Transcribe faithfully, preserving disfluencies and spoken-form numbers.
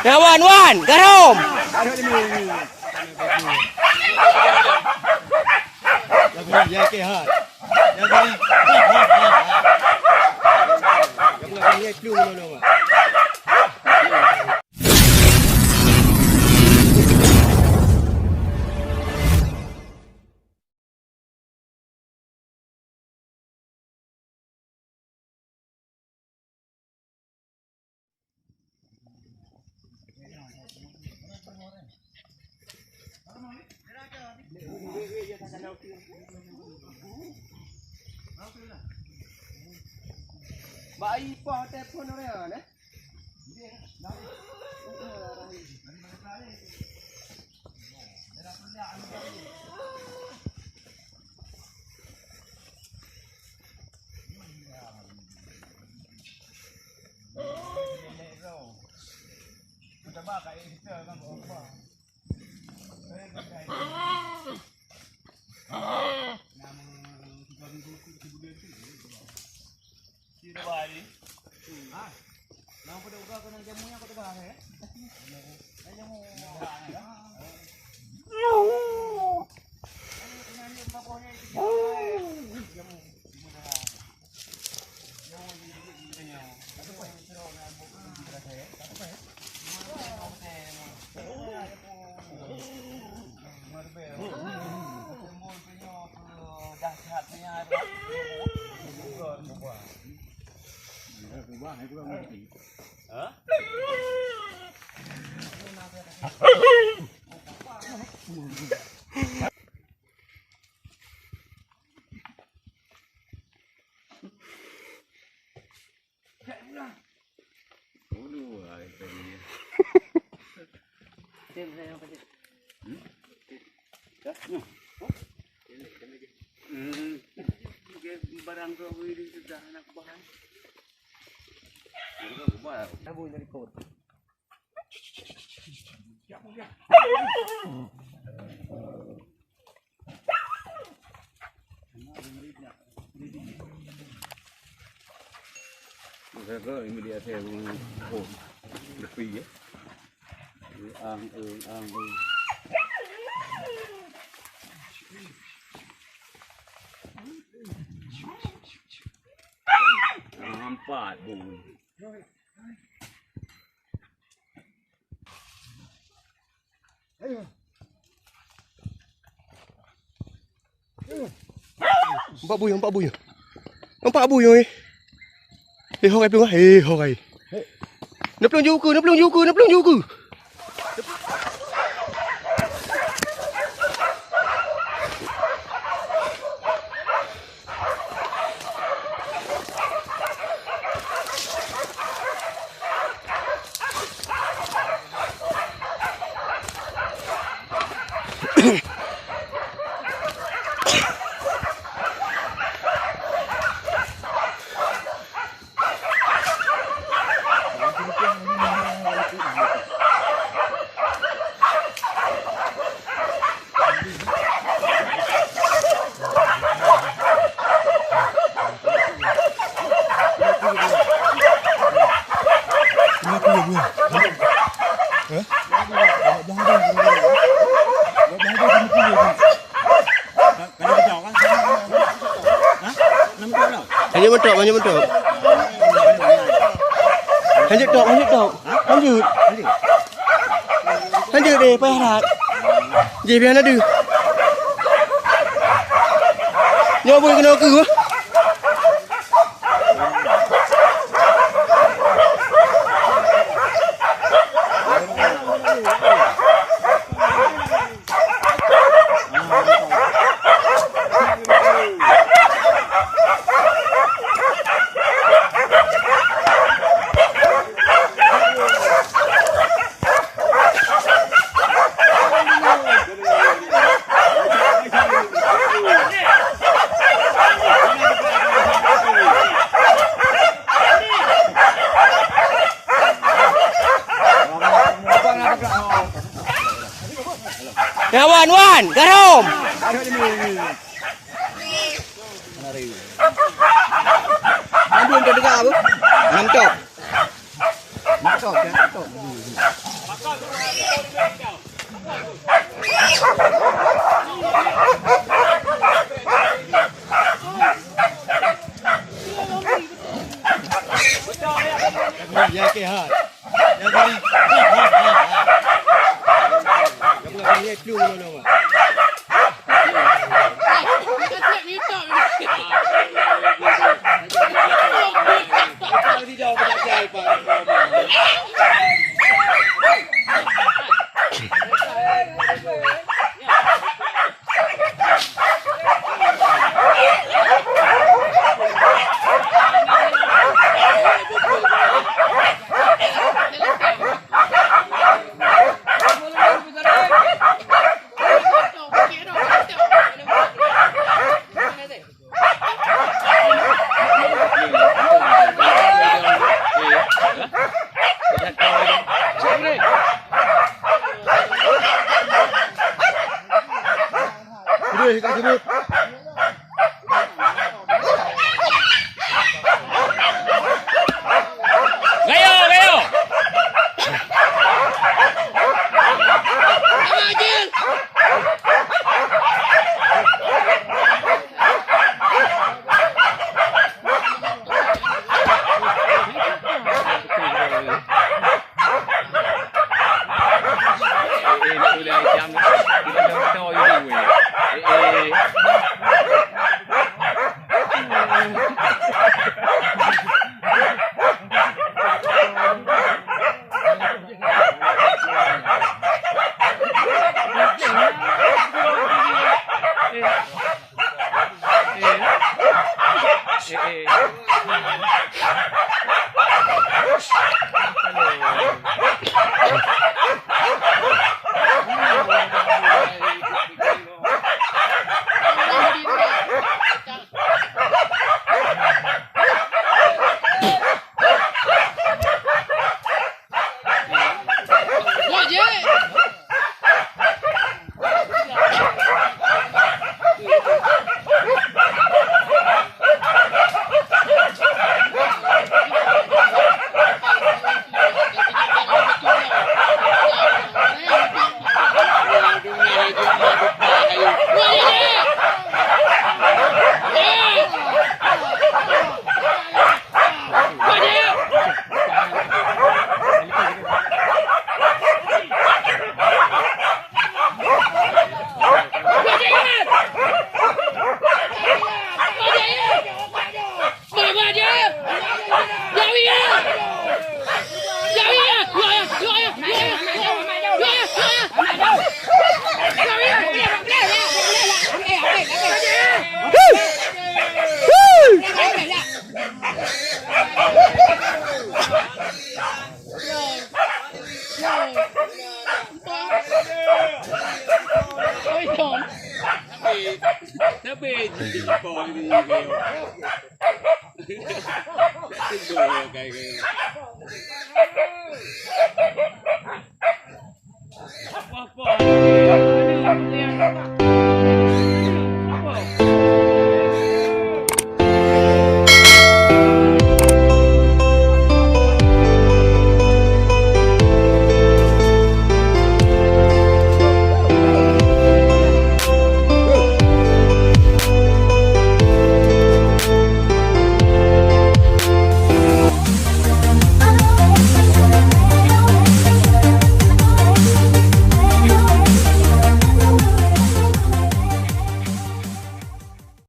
Ya, wan, wan, garom. Bak ipoh telepon orang, eh? Barang kau beli sudah anak bahan. Tabu dari kau. Saya ke ini dia saya pun home. Lebih ya. Ang, ang, ang, ang. Nampak pun. Nampak buyueng, nampak buyueng. Nampak buyueng, eh. Eh, horai piung ah. Eh, horai. Neuplueng ju keue, neuplueng ju keue, neuplueng ju keue. Lanjut mentok, lanjut mentok. Lanjut tok, lanjut tok. Lanjut. Lanjut deh, payah that. Jih, payah na deuh. Nyoe bui keunoe keuh. Ya, wan, wan, garom. Aduh, teudeungö apa? Enam tok. Enam tok, enam tok. Ya, okey, ha. Ya, beri. Ya, bukan beri, eh, clue dulu, dulu, Mak. Udah, kasih duit. Gayo, gayo.